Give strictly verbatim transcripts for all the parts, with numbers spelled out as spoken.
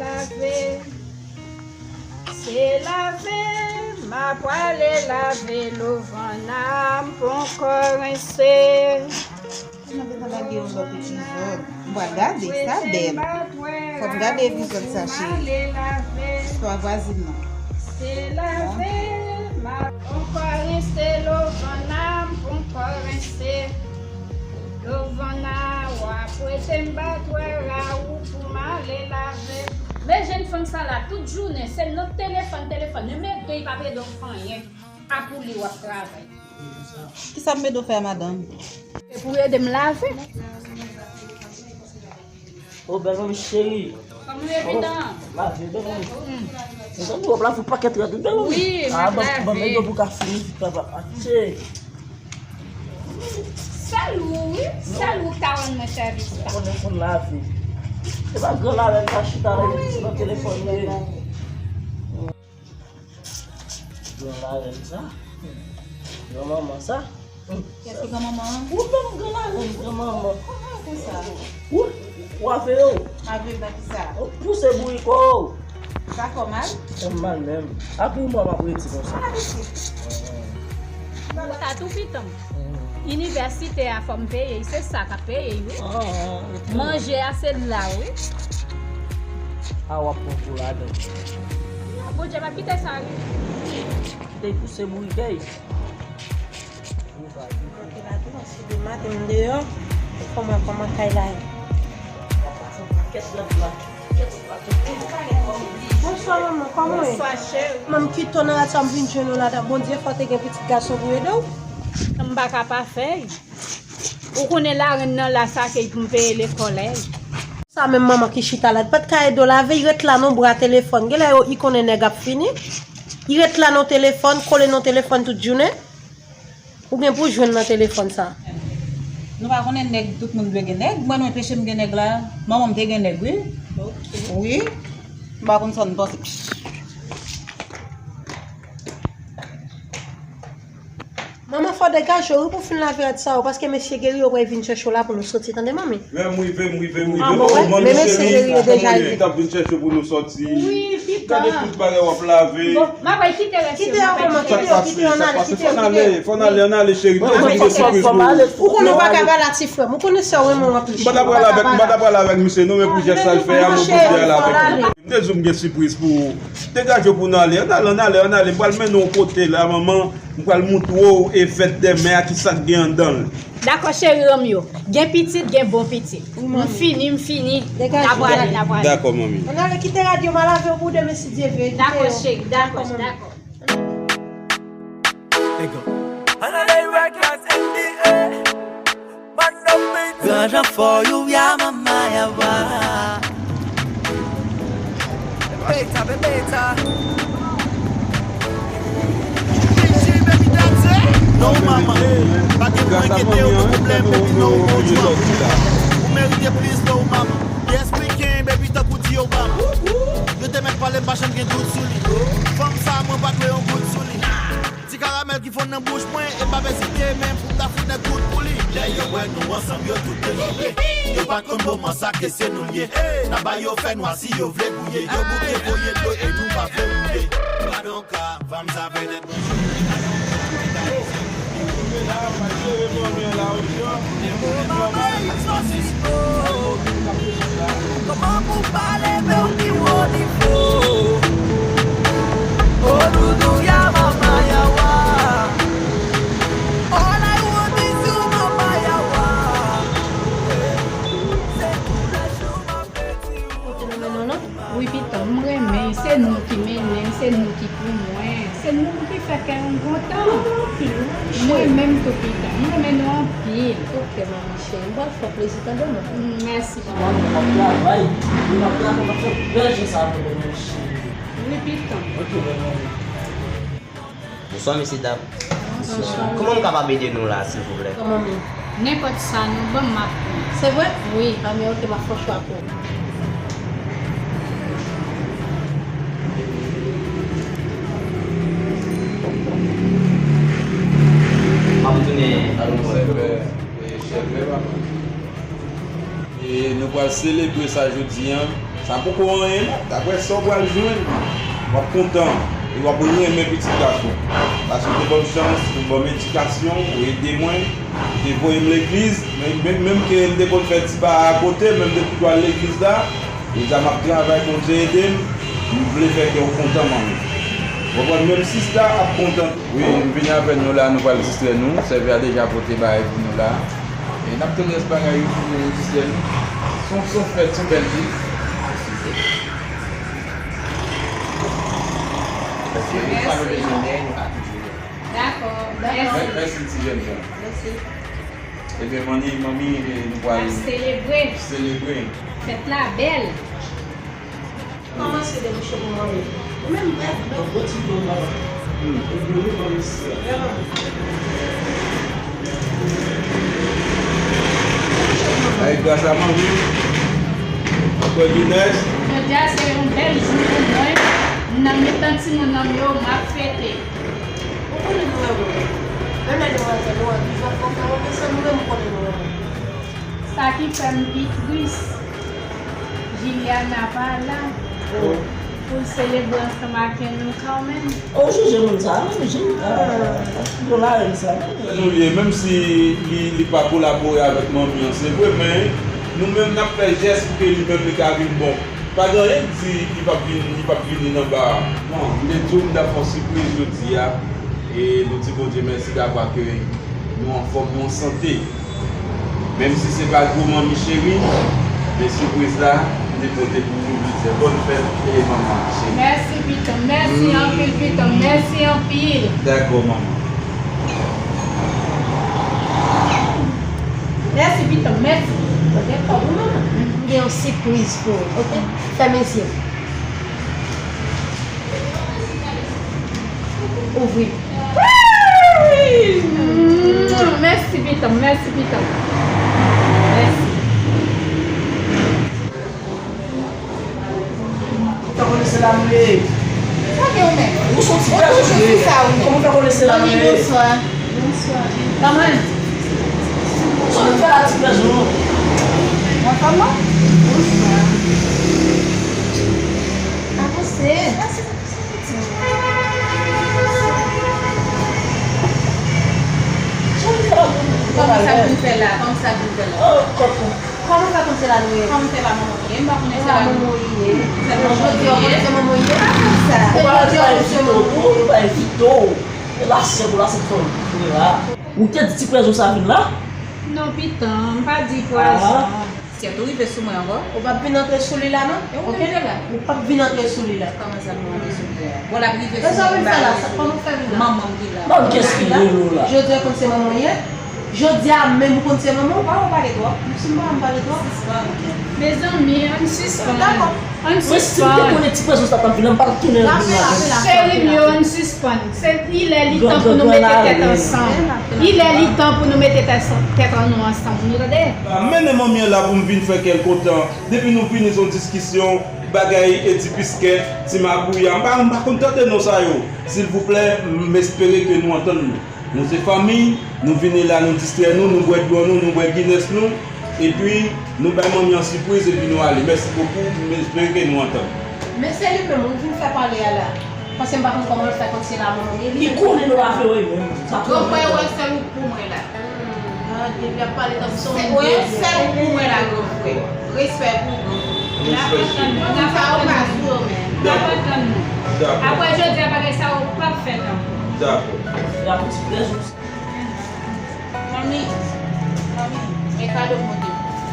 Lave, se lave, m a prale lave, Lovana m ponkò rense. Mwen te lage yon lòt epizòd. M pral gade, sa bèl. Fò m gade epizòd sa, cheri. Istwa vwazin nan. Se lave, m a ponkò rense, Lovana m ponkò rense. Lovana, w ap rete m batwè Raou pou m ale lave. Men jèn fanm sa la, tout jounen, se nan telefòn, telefòn. Li mete, li p ap ede w fè anyen. A pou li w ap travay. Kisa m mete w fè a, madanm? Se pou ede m lave. Oh, bèl manmi cheri. Kòman w ye, Pitan? Lave, bèl manmi. Mezanmi, w ap lave yon pakèt rad, wi, bèl manmi. Wi, m ap lave. Ah, ban m ede w pou w ka fini vit, papa. Atche. Sèl ou, wi. Sèl ou k ta rann mwen sèvis la. Ou konnen m konn lave. Se pa gran lave m ta chita la, epi se nan telefòn li ye. Gran larenn sa. Gran manman sa. Kiyès ki gran manman an? Ou menm gran larenn, gran manman. Kòman konsa? Ou, ou a veye w. M a veye w nan kisa? Ou pouse bouriko w. Sa fè w mal? Fè m mal menm. Apre yon mwa m ap redi konsa. Ala pitit. Sa tou pitan m. Inivèsite a fò m peye, se sa k ap peye, wi. Manje a se la, wi. A w ap pran kou ladan. Bondye p ap kite sa rive. Kite pouse bourike. Ok, la tou, paske demen maten m deyò, fò m wè kòman kay la ye. Bonswa manman, kòman w ye? Bonswa cheri. Manman, ki tonè rad sa m vin jwenn ou ladan? Bondye fè w te gen pitit gason pou ede w. M pa ka pa fè l. Ou konnen larenn nan la sa ke pou m peye lekòl, eh. Sa menm manman ki chita la, li pa t ka ede w lave, li ret la nan bra telefòn. Genlè yo, li konnen nèg ap fini. Li ret la nan telefòn, kole nan telefòn tout jounen. Ou gen pou jwenn nan telefòn sa. Nou pa konnen nèg, tout moun dwe gen nèg. Mwen, nou enpeche m gen nèg la. Manman m te gen nèg, wi. Ok. Wi. M pa konn sa n panse. Manman, fò degaje w, wi, pou fin lave rad sa yo, paske mesye Geri yo pral vin chèche w la pou nou soti, tande, manmi? Men m rive, m rive, m rive. Ah, bon, wè, men mesye Geri yo deja rive. T ap vin chèche w pou nou sòti. Wi, pitan. Gade tout bagay w ap lave. Bon, m ap kite rès yo. Kite yo, manman, kite yo, kite yo, ann ale, kite yo, kite yo. Fò n ale, fò n ale, ann ale, cheri. Ou konnen w pa ka pale a ti frè m. Ou konnen sè w renmen w anpil. M pa ta pral avèk, m pa ta pral avèk misye, non, men pou jès sa l fè a, mwen pou fè l avèk li. M te di w m gen sipriz pou ou. Degaje w pou n ale. Ann ale, ann ale, ann ale. M pral mennen w kote la, manman. M pral montre w e fèt dèmen a, kisa k gen anndan l. Dakò, cheri Romeo. Gen pitit, gen bon pitit. M fini, m fini. N a prale, n a prale. Dakò, manmi. Ann ale, kite rad yo, m a lave yo pou demen, si Dye vle. Dakò, cheri, dakò, dakò. Ann ale, Records N B A. Granjan for you, ya mama, ya wa. Beta, beta. Fiji, baby, that's it. No, mama. Pa gen pou enkyete w, no pwoblèm, baby, no, no trouble. Ou merite plis, no, mama. Yes, we can, baby, tankou di yo, mama. Yo te mèt pale, m pa janm gen dout sou li. Fanm sa, mwen pa dwe yon gout sou li. Ti karamèl ki fonn nan bouch mwen, e m p ap ezite menm pou m ta fout nèg kout pou li. Lè yo wè nou ansanm, yo tout delibre. Yo pa t konn moman sa ke se nou l ye. N a ba yo fènwa si yo vle gouye. Yo bouke voye dlo e nou pa vle woule. Ladonka, fanm sa fè tèt mwen cho. Kòman pou pale men w ki wo nivo? O doudou ya mama ya wa. All I want is you mama ya wa. Se tou lè jou m ap redi w. Wi, pitan, m renmen, se nou ki mennen m, se nou ki pou mwen, se nou ki fè kè m kontan. Mwen menm tou, pitan, m renmen nou anpil. Ok, manmi cheri, m pral fè w plezi, tande, non? Mèsi, manman. Mwen, m ap travay, m ap travay, m ap fè bèl jan sa pou mwen, cheri. Wi, pitan. Ok, manman. Bonswa, mesye dam. Bonswa. Kòman m kapab ede nou la, silvouplè? Kòman nou? Nenpòt sa nou ban m, m ap pran. Se vre? Wi. A, men ok, m ap fè chwa pou ou. M ap tounen. Sèvè, e, sèvè, papa. E nou pral selebre sa jodi a. Sa poko anyen non, daprè sa w pral jwenn, w ap kontan e w ap renmen pitit gason. Paske w te ban m chans, ou ban m edikasyon, ou ede mwen, ou te voye m legliz, men, men, menm ke m te konn fè ti ba a kote, men m te toujou al legliz la, e sa m ap travay, Bondye ede m, m vle fè kè w kontan, manmi. Ou konprann? Menm sista ap kontan. Wi, m vini avè nou la, nou pral distrè nou. Sèvi a deja pote bagay pou nou la. E n ap tann rès bagay yo pou nou distrè nou. Se yon, se yon fèt, se yon bèl vi. Paske yon fwa nou bezwen dèyè, nou ka toujou dèyè. Dakò, dakò. Mè-, mèsi, ti jèn jan. Mèsi. Ebyen, manmi, manmi, e, nou pral selebre. Selebre. Fèt la bèl. Kòmanse debouche pou manmi. Ou menm, brèf, brèf. Yon gwo ti dlo baba. Hmm. Ou dlo wi manmi isi a. Vrèman. Ay, gras a manmi. Ankò Guinness. Jodi a se yon bèl jou pou mwen. M nan mitan timoun nan m yo, m ap fete. Ou konnen nou renmen mwen. Menm lè demwazèl yo an, ki fè fò fè mwen, men se nou menm ou konnen nou renmen. Sa ki fè m pi tris, Juliana pa la pou l selebre ansanm ak nou kanmenm. O, jije moun sa a menm, Juliana, ah, bon, larèn sa a menm. Nou ye, menm si li, li pa kolabore avèk manmi an, se vre, men nou menm n ap fè jès pou ke li menm li ka vin bon. Pa gen anyen k di li p ap vin, li p ap vini nan ba a. Non, m te di w m t ap fè yon sipriz jodi a. E nou di Bondye mèsi davwa ke nou anfòm, nou an sante. Menm si se pa gwo manmi cheri, men sipriz la, m te pote pou ou, m di se bòn fèt e manman cheri. Mèsi, pitan. Mèsi anpil, pitan. Mèsi anpil. Dakò, manman. Mèsi, pitan. Mèsi. Pote kòb ou, manman. M gen yon sipriz pou ou, oke? Fèmen zye w. Ouvri. Mm, mèsi, pitan m, mèsi, pitan m. Mèsi. Ou fè konnen se la m ye. Sa gen ou menm? Ou soti pèzon ye. Kòman ou fè konnen se la m ye? Bonswa. Bonswa. Kòman? Ou soti fè la ti pèzon. Anfòm non? Bonswa. Avanse. Kòman sa vin fè la? Kòman sa vin fè la? Oh, kòman sa konn se la nou ye? Kòman se la manman ou ye? M pa konnen se la manman ou ye. Jodi a ou konn se manman ou ye? Pa fè sa. Jodi a ou konn se manman ou ye? Ou pa evite w. E la sèl pou la sèl fanm pou la. Ou te di ti pwazon sa vin la? Non, pitan, m pa di pwazon. Kèt ou rive sou mwen ankò? Ou p ap vin antre sou li la non. E ou menm ki la? Ou p ap vin antre sou li la. Kòman sa pou antre sou li la? Bon, l ap rive sou mwen. Kòman w fè vin la? Manman m ki la. Manman, kiyès ki rele w la? Jodi a konn se manman w ye? Jodi a menm ou konn se manman w? Pa wè w pale twòp. Si m pa wè m pale twòp. Sispann. Mezanmi, ann sispann. Dakò. Ann sispann. Mwen, si m te konnen ti pwazon sa t ap vin la, m pa t ap tounen vin la. Cheri m yo, ann sispann. Se, il est li tan pou nou mete tèt ansanm. Il est li tan pou nou mete tèt, tèt an nou ansanm. Nou tande? Pa mennen manmi an la pou m vin fè kè l kontan. Depi nou vini, se yon diskisyon, bagay edi piskèt, ti magouya. M pa, m pa konn tande non sa yo. Silvouplè, m espere ke nou antann nou. Nou se fanmi, nou vini la, nou distrè nou, nou bwè dlo nou, nou bwè Guinness nou, epi nou bay manmi an sipriz, epi nou ale. Mèsi bokou, m espere ke nou antann. Men se li menm, ou vin fè pale a la. Paske m pa konn kòman l fè konn se la manman m ye. Li konnen nou pa vle wè menm. Sa twò. Granfrè, wè sèl ou pou mwen la. Ah, depi ap pale tankou se yon dye. Wè sèl ou pou mwen la, granfrè. Respè pou ou. Respè, cheri. Moun sa yo pa sou yo menm. N ap antann nou. Dakò. Apre jodi a, bagay sa yo p ap fèt ankò. Dakò. Manmi, manmi, men kado m pote pou ou.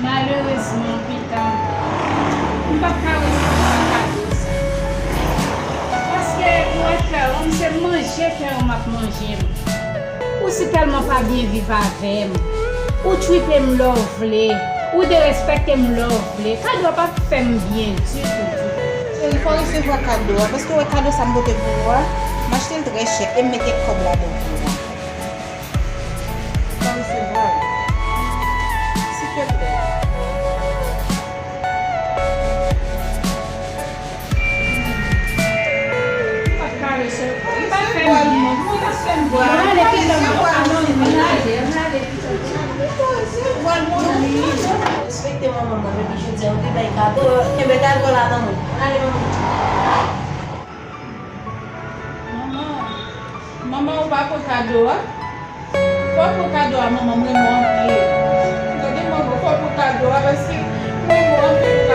Malerezman, pitan m, m p ap ka resevwa kado sa. Paske, pou èt klè, m se manje kè w m ap manje m. Ou si tèlman pa byen viv avè m. Ou twipe m lè w vle. Ou derespèkte m lè w vle. Kado a p ap fè m byen ditou, ditou. Cheri, fò w resevwa kado a, paske w wè kado sa m pote pou ou a, m achte l trè chè e m mete kòb ladan l pou ou. Fò w resevwa l. Silvouplè. Ou pa ka resevwa. Ou pa fè m byen. Ou pa fè m byen. Ann ale, pitan m. Ann ale, ann ale, ann ale, pitan m. Respekte manman mwen, men Li bay kado, kenbe kado la nan men. Ale, manman. Manman, manman, ou pa pran kado a? Fò w pran kado a, manman, m renmen w anpil. Tande, manman, fò w pran kado a, paske m renmen w anpil.